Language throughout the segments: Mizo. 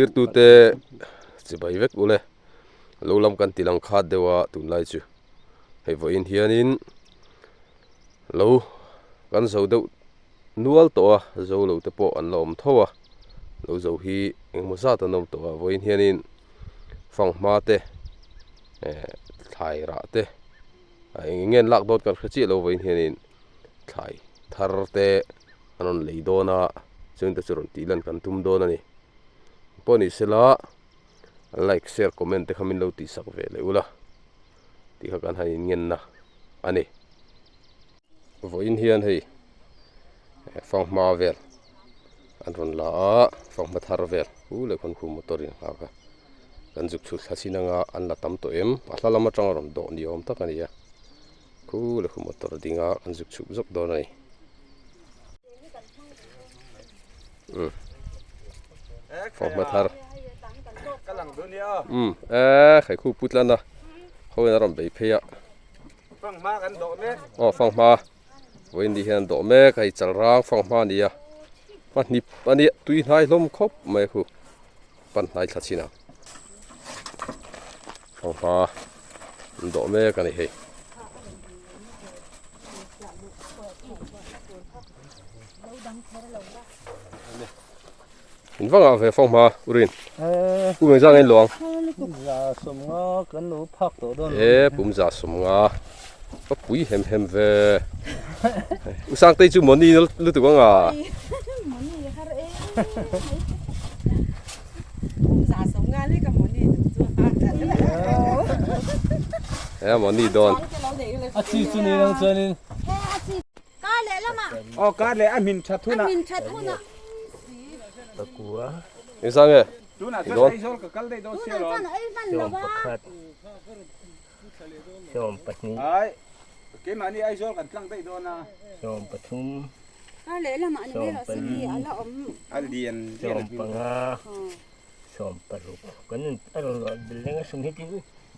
Thirtute chibai vek ule lo lam kan ti lang khat deuh a tunlai chu hei vawiin hianin lo kan zo deuh nual tawh a zo lo te pawh an la awm tho a lo zo hi engemaw zat an awm tawh a vawiin hianin fanghma te eh thlai rah te a eng eng nge an lak dawn kan hre chiah lo vawiin hianin thlai thar te an rawn lei dawn a chung te chu rawn tih lan kan tum dawn a ni pawh ni sela like share comment te kha min lo tih sak ve leh ula tih kha kan han in ngen na a ni vawiin hian hei fanghma vel an rawn la a fanghma thar vel u leh khawn khu motor in nghak a kan zuk chhut thla chin anga an la tam tawh em a hla lam atanga rawn dawh ni awm tak a ni a. Khu leh khu motor dinga an zuk chhup zawk dawn a ni. Um. Fanghma thar. Um e khai khu put lan a. Ho in a rawn bei phei a. Fanghma kan dawh mek. Aw fanghma. Vawiin ni hian an dawh mek a hei chalrang fanghma a ni a. Hma hnip a nia tui hnai hlawm khawp mai khu. Pan hnai thla chin ang. Fanghma an dawh mek a ni hei. In vangah ve fanghma urin. Pum engzah nge in luang? Za sawmnga kan lo phak tawh dawn. E pum za sawmnga. Ka pui hem hem ve. Usangtei chu mawni lutuk anga. Mawni har e. Pum za sawmnga le ka mawni duh chu. E mawni dawn. A chi chu ni lang chuanin. Kar leh lamah. Aw kar leh a hmin that hunah. A hmin that hunah. Pakua. Engzah nge? Tunah chuan Aizawl ka kal daih dawn sia lawm. Tunah chuan a ei hman lo va. Sawm pakhat. Sawm pahnih. Ai. Keimahni Aizawl kan tlang daih dawn a. Sawm pathum. Kar leh lamah ni mai rawh se hi a la awm. A lian lian Sawm panga. Sawm paruk. Kan in a rawn luah building a sum hi tling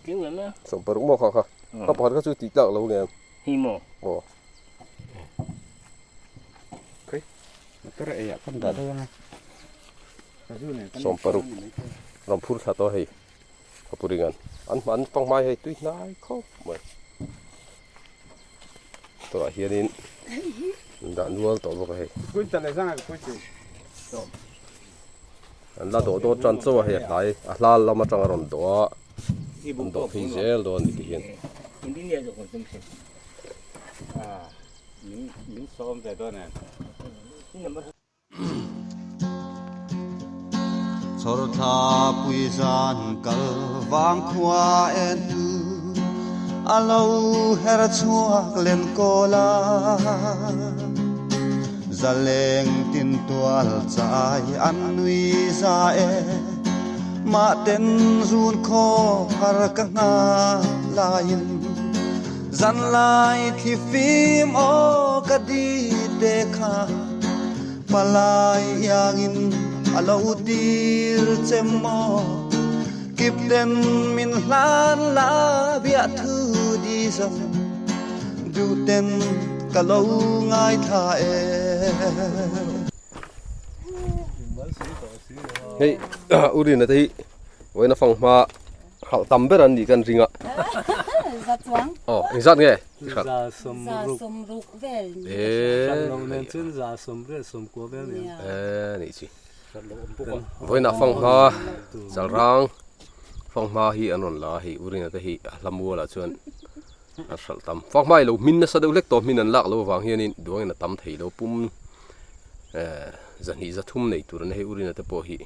tling lem a. Sawm paruk maw kha kha. Ka pakhat kha chu tih tlak lo nge. Hi maw? Aw. Sawm paruk rawn phur thla tawh hei ka pu ringan an an panghmai hei tui hnai khawp mai tunah hianin an dah nual tawh bawk a hei an la dawh dawn tan chauh a hei a hlai a hla lam atang a rawn dawh a an dawh phei zel dawn a ni ti hian. Chhawrthla pui zan kal vang khua en tu a lo her chhuak len kawl a, zaleng tin tual chai an nui za e, mahten zun khaw har ka nghah laiin. Zanlai thli fim aw ka di te kha palai iangin a lo tir che maw Kipten min hlan la biah thu di zo duhten ka lo ngaithla e. Hei Urina te hi vawiin a fanghma Hralh tam ber an nih kan ring a. Za chuang. Aw, engzat nge? Hralh. Za sawmruk. Za sawmruk vel. Eee. Hralh lo nen chuan za sawmriat sawmkua vel nia. Eee, nih chi. Vawiinah fanghma, chalrang fanghma hi an rawn la a hei Urina te hi a hla mualah chuan an hralh tam. Fanghma hi lo hmin nasa deuh hlek tawh hmin an lak loh avang hianin duangin a tam thei lo pum eh zahnih zathum nei tur a ni hei Urina te pawh hi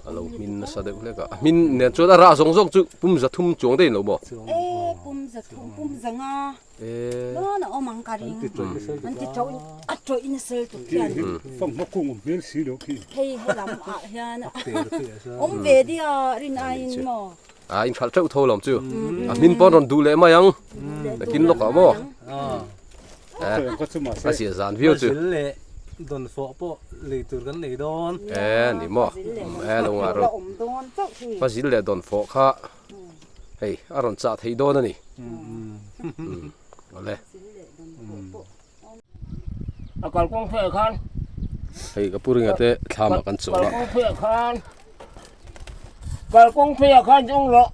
a lo hmin nasa deuh hlek a a hmin nen chuan a rah zawng zawng chu pum zathum chuang daih lo maw e pum zathum pum zanga dawn a awm ang ka ring an ti tawh a tawih nasa lutuk hian fanghma kung awm hmel si lo khi hei helam ah hian awm ve dia rin aiin maw a in hralh teuh tho lawm chu a hmin pawn rawn duh leh mai ang nakin lawkah maw A ziah zan viau chu. Zil leh dawnfawh pawh lei tur kan nei dawn. E ni maw e lo ngah rawh. Hma zil leh dawnfawh kha hei a rawn chah theih dawn a ni. Awle. A kalkawng pheiah khan. Hei ka pu ringa te thlamah kan chawlh a. Kalkawng pheiah khan. Kalkawng pheiah khan zawng rawh.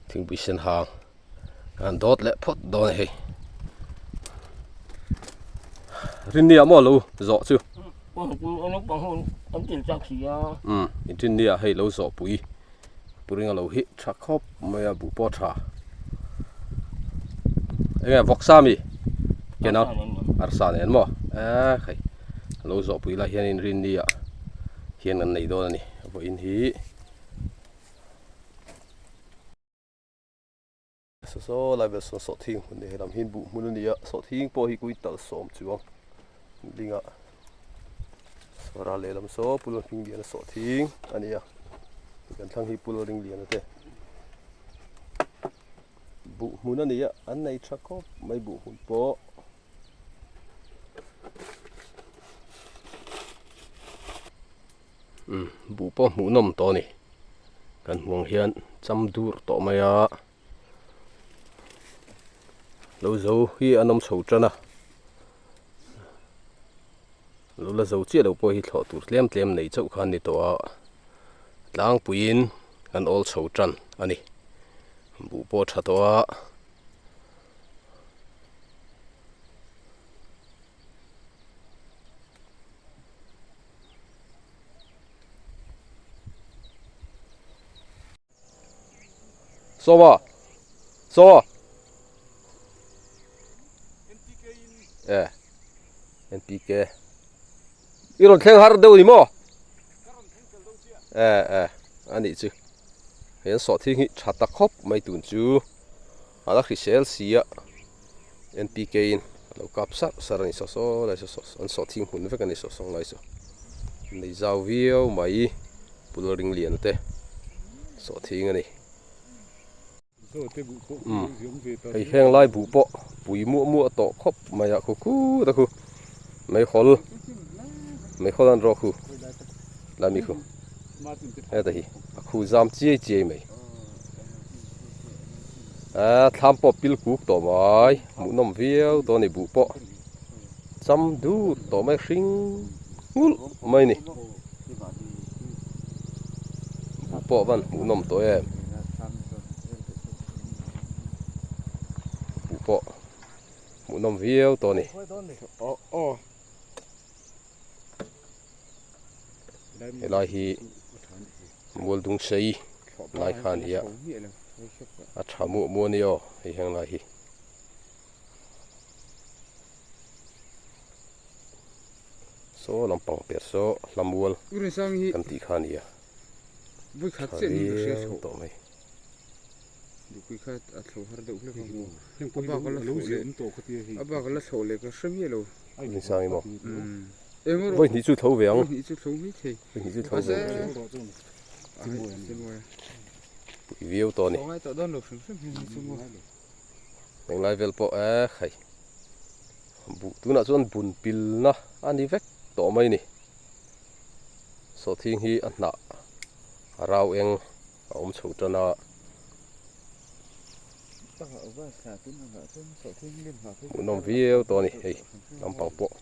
Thingpui sen hang an dawt leh phawt dawn a hei. Rinni ah maw lo zawh chu? An til chak si a. Umm inrinni ah hei lo zawh pui. Puringa lo hi tha khawp mai a buh pawh tha. Enge vawksa mi? Ken a arsa nen maw? Eee hei lo zawh pui lai hian inrinni ah hian kan nei dawn a ni vawiin hi. Saw lai vel sawn sawhthing hmun ni helam hi buh hmun a ni a sawhthing pawh hi kui tal sawm chuang ding a ral lehlam saw pul hming lian a sawhthing a ni a kan thlang hi pul ring lian a te buh hmun a ni a an nei tha khawp mai buh hmun pawh. Umm buh pawh hmuh nawm tawh a ni kan hmuh ang hian cham dur tawh mai a lo zo hi an awm chho tan a lo la zo chiah lo pawh hi thlawh tur tlem tlem nei chauh kha an ni tawh a tlangpuiin an awl chho tan a ni buh pawh a tha tawh a. Sawma Sawma e NPK i rawn thleng har deuh ni maw e e a nih chu he an sawhthing hi tha ta khawp mai tun chu a la hrisel si a NPK in a lo kap sarh sarh a ni saw saw lai saw saw an sawhthing hmun vek a ni saw saw lai saw nei zau viau mai pul ring lian te sawhthing a ni umm hei heng lai buh pawh pui muah muah tawh khawp mai a khu khut a khu meihawl meihawl an rawh khu lai mi khu heta hi a khu zam chiai chiai mai. Aaa thlam pawh pil kuk tawh mai hmuhnawm viau tawh a ni buh pawh cham dut tawh mai hring nghulh mai a ni buh pawh van hmuhnawm tawh em buh pawh hmuhnawm viau tawh a ni. Helai hi Mualdung sei lai kha a ni a a tha muah muah a ni aw hei heng lai hi. Saw lampang per saw hlamual kan tih kha a ni a tha viau tawh mai. Rinsang i maw? Vawi hnih chu tho ve ang. Vawi hnih chu tho ve ang. Pui viau tawh a ni. Englai vel pawh e khai. Buh tunah chuan bun pilna a ni vek tawh mai a ni. Sawhthing hi a hnah a rau eng. a awm chho tan a. Hmuhnawm viau tawh a ni hei lampang pawh.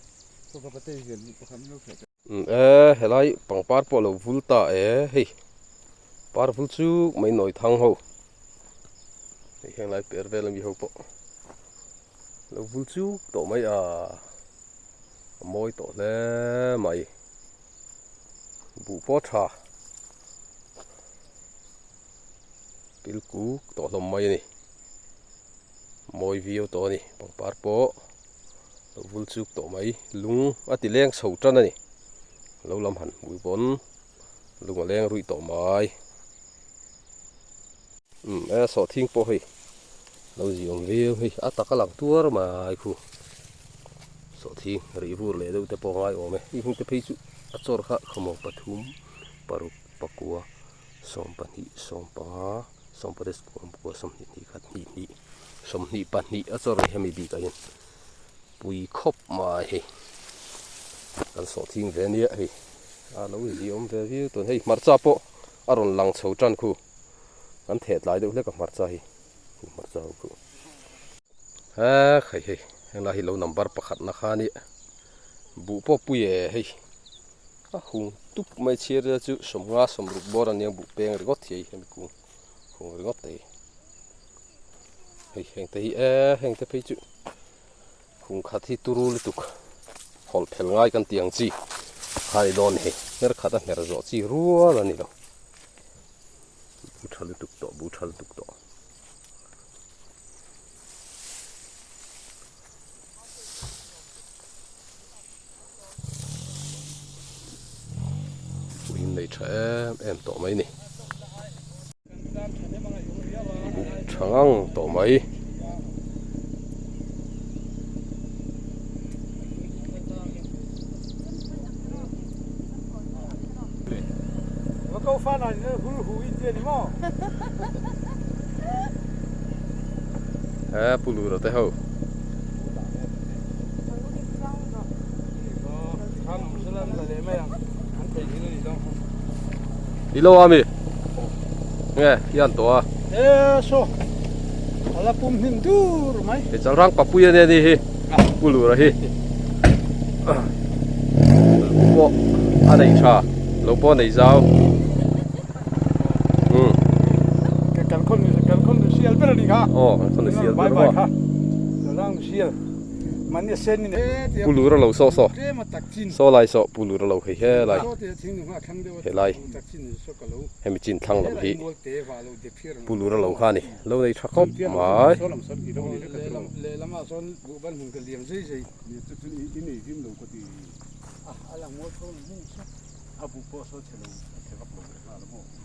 Umm e helai pangpar pawh a lo vul ta e hei par vul chuk mai nawi thang ho hei heng lai per vel ami ho pawh lo vul chuk tawh mai a a mawi tawh hle mai. Buh pawh tha pil kuk tawh hlawm mai a ni mawi viau tawh a ni pangpar pawh lo vul chuk tawh mai lung a ti leng chho tan a ni lo lam han hmui pawn lung a leng ruih tawh mai umm e sawhthing pawh hei lo ziawm viau hei a tak a lang tuar mai khu sawhthing rih vur leh deuh te pawh a ngai awm e hei hung te phei chu a chawr kha khawmaw pathum paruk pakua sawmpahnih sawmpanga sawmpariat sawmpakua sawmhnih hnih khat hnih hnih sawmhnih pahnih a chawr a ni hemi bikah hian pui khawp mai hei kan sawhthing ve ania hei a lo ziawm ve viau tawh hei hmarcha pawh a rawn lang chho tan khu. Kan theh tlai deuh hlek a hmarcha hi hmarcha ho khu he hei hei helai hi lo number pakhat na kha a nia buh pawh pui e hei a hung tuk. tup mai chhiar ila chu sawmnga sawmruk bawr a nia buh peng ringawt hi hemi kung kung ringawt te hi hei heng te hi eee heng te phei chu kung khat hi turu lutuk hawlh phel ngai kan tih ang chi kha ni dawn hei hmer khat a hmer zawh chi rual a ni lo bu tha lutuk tawh bu tha lutuk tawh. Puiin nei tha em em tawh mai ni. Buk tha ngang tawh mai. He pu lura te ho. I lo a mi? Nge hian tawh a. E so ala pum hnim dur mai. He chalrang papui ania ni hi pu lura hi. Pawh a nei tha lo pawh a nei zau. Um. Kan khawn kan khawn sial ber ani kha. Aw kan khawn sial ber maw. Chalrang sial. Mani sen ni e. Pu lura lo saw saw. Saw lai saw pu lura lo hei he lai. He lai hemi chin thlang lam hi pu lura lo kha ani. Lo nei tha khawp mai.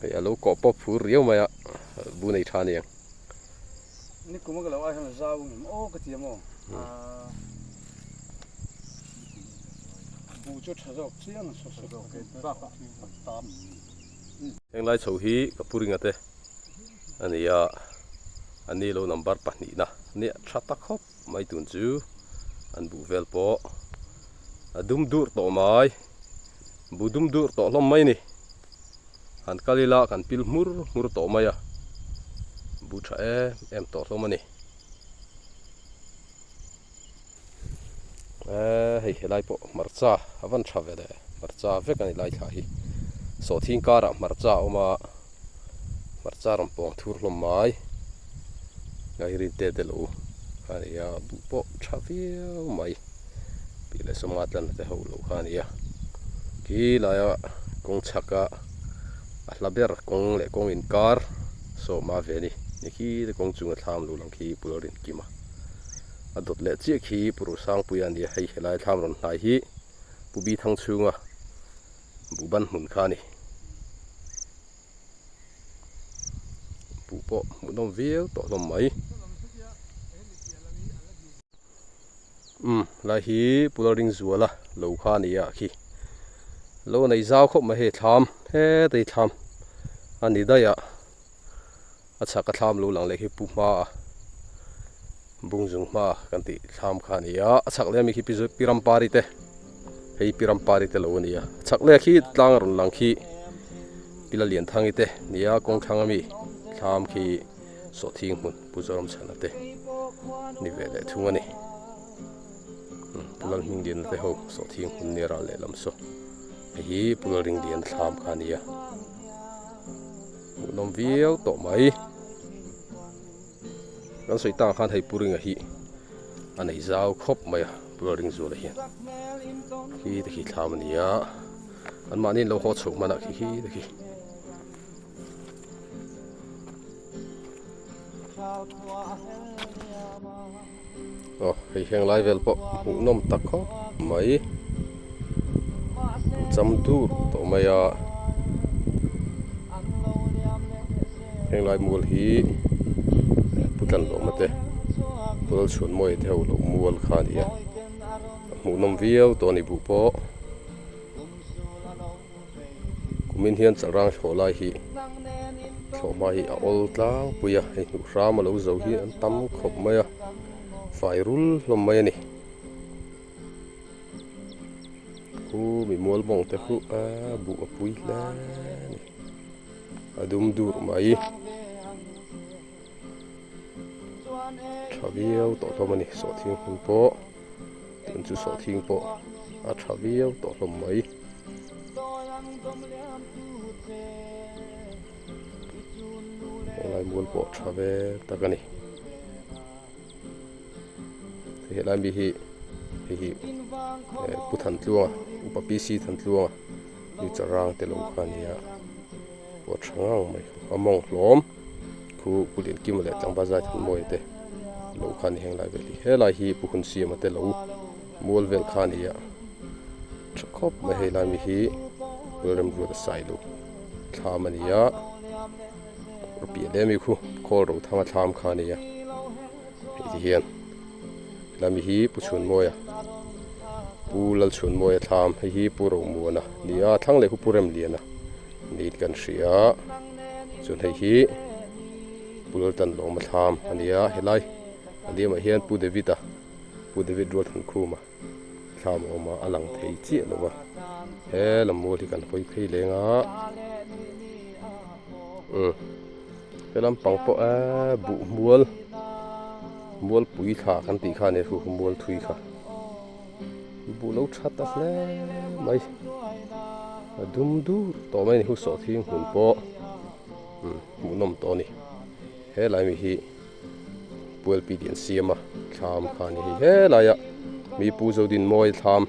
Hei a lo kawh pawp phur riau mai a bu nei tha aniang. Heng lai chho hi ka pu ringa te a ni a, a ni lo number pahnihna nia tha ta khawp mai tun chu an buh vel pawh a dum dur tawh mai, bu dum dur tawh hlawm mai a ni. Han kal ila kan pil hmur hmur tawh mai a, bu tha em em tawh hlawm a ni. Eee hei helai pawh hmarcha a van tha ve le hmarcha vek a ni lai thla hi sawhthing karah hmarcha a awm a hmarcha rawn pawng thur hlawm mai a hi rin te te lo a ni a buh pawh tha viau mai tih leh sawma tlan te ho lo kha a ni a khi laia kawng chhaka a hla ber kawng leh kawng inkar sawma ve a ni ni khi te kawng chunga thlam lo lang khi pul a rin kim a. A dawt leh chiah khi Pu Rusangpuia a ni a, hei helai thlam rawn hnai hi Pu Bi Thang chhunga buhban hmun kha a ni. Buh pawh hmuhnawm viau tawh hlawm mai. Umm lai hi Pu Lalringzuala lo kha a ni a khi. Lo nei zau khawp mai hei thlam heta hi thlam a ni daih a. A chhak a thlam lo lang leh khi pu hma a bung zung hma kan tih thlam kha a ni a a chhak leh ami khi pi rampari te hei pi rampari te lo a ni a a chhak leh khi tlang rawn lang khi pi lalianthangi te ni a kawng thlang ami thlam khi sawhthing hmun pu zoramchhana te ni ve leh thung a ni pu lalhmingliana te ho sawhthing hmun nia ral lehlam saw hei hi pu lalringliana thlam kha a ni a. Hmuhnawm viau tawh mai. Kan sawi tang khan hei Pu Ringa hi a nei zau khawp mai a, Pu Lalringzuala hian. Khi te khi thlam a ni a, anmahni an lo haw chho hmanah khi khi te khi. Aw hei heng lai vel pawh hmuhnawm tak khawp mai cham dur tawh mai a heng lai mual hi pu tlanlawma te pu lalchhuanmawia te ho lo mual kha a ni a hmuhnawm viau tawh a ni buh pawh. Kumin hian chalrang thlawh lai hi thlawhhma hi a awl tlangpui a hei hnuh hram a lo zo hi an tam khawp mai a fai rul hlawm mai a ni khu mi mual bawng te khu a buh a pui hle a ni a dum dur mai tha viau tawh hlawm a ni sawhthing hmun pawh. Tun chu sawhthing pawh a tha viau tawh hlawm mai. Helai mual pawh tha ve tak a ni. Helai mi hi hei hi Pu Thantluanga Upa PC Thantluanga ni charang te lo kha a ni a pawh tha ngang mai a mawng hlawm khu Pu Liankima leh Tlangval Zaithanmawia te lo kha a ni heng lai vel hi helai hi Pu Hunsiama te lo mual vel kha a ni a tha khawp mai hei lai mi hi Lalremruat a sai lo thlam a ni a a piah leh ami khu khawl ro thanga thlam kha a ni a hei ti hian helai mi hi Pu Chhunmawia Pu Lalchhunmawia thlam hei hi Pu Romuana a ni a thlang leh khu Pu Remliana niin kan hria chuan hei hi Pu Laltanlawma thlam a ni a helai a liamah hian Pu David-a Pu David Rualthankhuma. Thlam awm a a lang thei chiah lo va he lam mual hi kan hawi phei leng a umm he lampang pawh eee buh mual mual pui thla kan tih kha a ni a hu mual thui kha buh lo tha ta hle mai a dum dur tawh mai a ni hu sawhthing hmun pawh umm hmuhnawm tawh a ni helai mi hi. Pualpi tih an siam a thlam kha a ni hei helai a mi pu Zodin mawi thlam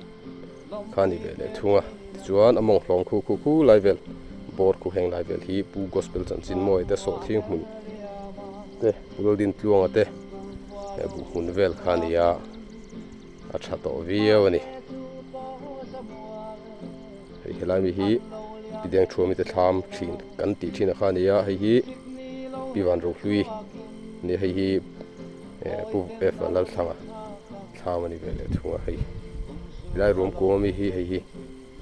kha a ni ve leh thung a tichuan a mawng hlawm khu khu khu lai vel bawr khu heng lai vel hi pu gospel chanchin mawi te sawhthing hmun te Laldin tluanga te buh hmun vel kha a ni a a tha tawh viau a ni hei helai mi hi pi deng thu ami te thlam thin kan tih thin a kha a ni a hei hi pi van rohlui a ni hei hi eh pu f a lalthlanga thlam a ni ve leh thung a hei helai ruam kuang ami hi hei hi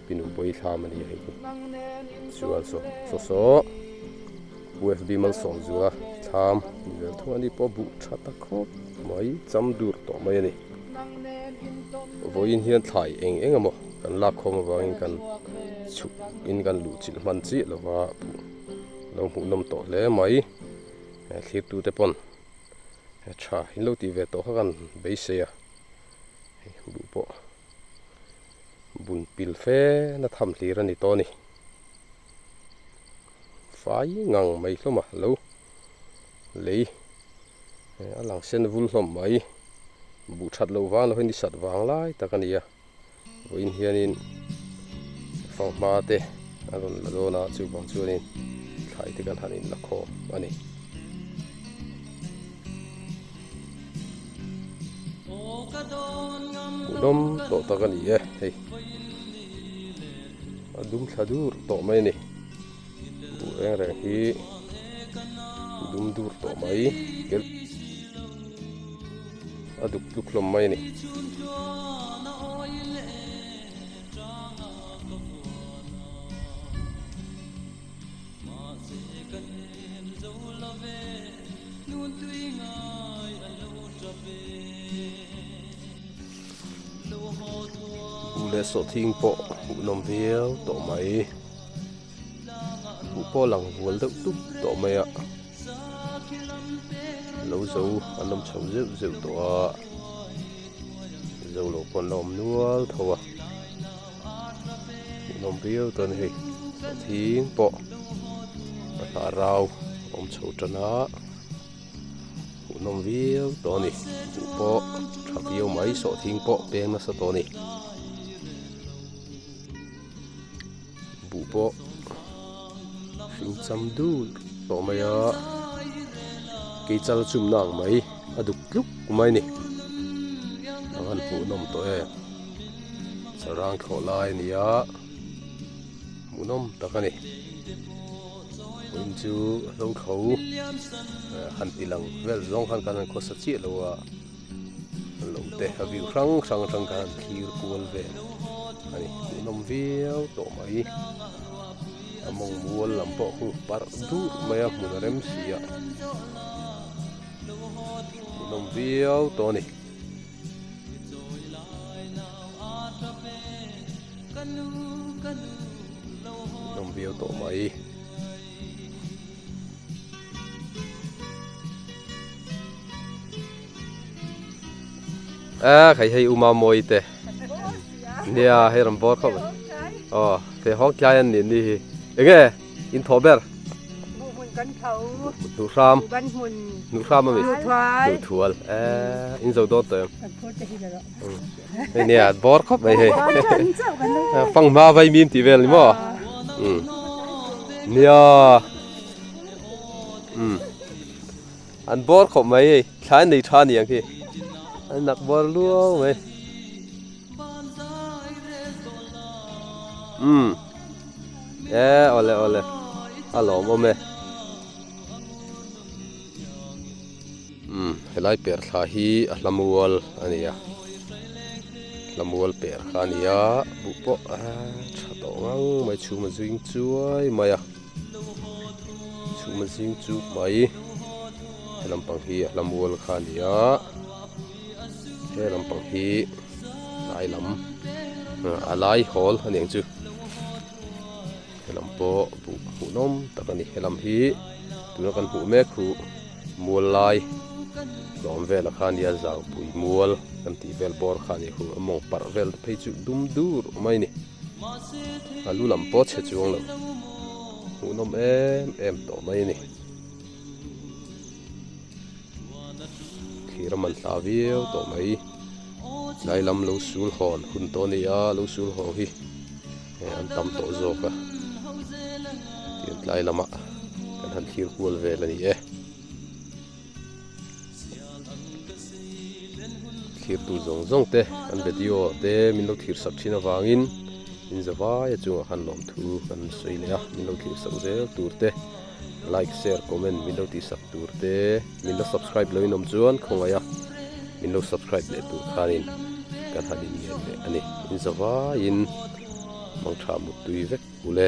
pi nupui thlam a ni a hei hi chuan saw saw saw pu f b malsawm zua thlam a ni ve thung a ni pawh buh tha ta khawp mai cham dur tawh mai a ni vawiin hian thlai eng eng emaw kan lak khawm avangin kan chhuk in kan luh chilh hman chiah lova buh lo hmuh nawm tawh hle mai thlir tute pawn tha in lo tih ve tawh kha kan beisei a hei buh pawh bun pil fe na tham hlir a ni tawh a ni fai ngang mai hlawm a lo lei. A lang sen vul hlawm mai. Buh that loh vang lo hi ni sat vang lai tak a ni a. Vawiin hianin fanghma te a rawn la dawn a, chuvang chuanin thlai te kan han inla khawm a ni. Hmuhnawm tawh tak a ni e hei. A dum thla dur tawh mai a ni. Buh reng reng hi dum dur tawh mai kel a duk tluk hlawm mai a ni. Buh leh sawhthing pawh hmuhnawm viau tawh mai. Buh pawh a lang vual deuh tup tawh mai a lo zo an awm chho zeuh zeuh tawh a zo lo pawh an la awm nual tho a hmuhnawm viau tawh a ni hei sawhthing pawh a hnah rau a awm chho tan a hmuhnawm viau tawh a ni buh pawh tha viau mai sawhthing pawh peng nasa tawh a ni. Buh pawh hring cham dur tawh mai a keichal chumna ang mai a duk tluk mai a ni a van hmuhnawm tawh em sarang thlawh lai a ni a hmuhnawm tak a ni vawiin chu hlo tho han ti lang vel zawng khan kan han khawsa chiah lo a. Lo te a view hrang hrang atang khan an thlir kual vel a ni hmuhnawm viau tawh mai a mawng mual lam pawh khu parh dur mai a hmun a rem si a hmuhnawm viau tawh a ni. Hmuhnawm viau tawh mai. A khai hei uma mawi te nia hei rawn bawr khawp mai Aw feh hawng tlai an nih ni hi. Enge in thaw ber? Buh hmun kan tho. Hnuh hram. Buh ban hmun. Hnuh hram ami? Hnuh thual. Hnuh thual. Eh in zo dawn tawh em? Kan phur te hi la rawh. Hei nia bawr khawp mai hei. Fang hma vai mim tih vel ni maw? Um. Nia. Um. An bawr khawp mai hei. Thlai an nei tha niang khi. An nak bawr luau mai. Umm e awle awle a lawm awm e umm helai per thla hi a hla mual a ni a hla mual per kha a ni a buh pawh a tha tawh ngang mai chhum a zing chuai mai a chhum a zing chuk mai he lampang hi a hla mual kha a ni a. He lampang hi tlai lam a lai hawl a niang chu he lam pawh buh hmuhnawm tak a ni he lam hi tuna kan hmuh mek hu mual lai hlawm vel a kha nia zangpui mual kan tih vel bawr kha a ni hu a mawng parh vel te phei chu dum dur mai a ni a lu lam pawh chhe chuang lo hmuhnawm em em tawh mai a ni. Thlir a man hla viau tawh mai. Tlai lam lo sul hawn hun tawh a ni a, lo sul haw hi an tam tawh zawk a. Tiang tlai lamah kan han thlir kual vel a ni e. Thlir tu zawng zawng te an video te min lo thlir sak thin avangin inzavai a chungah khan lawmthu kan sawi leh a, min lo thlir sak zel tur te. Like share comment min lo tihsak tur te min lo subscribe lo in awm chuan khawngaih a min lo subscribe leh tur khanin kan han inngen leh a ni. In zavaiin mangtha muttui vek ule.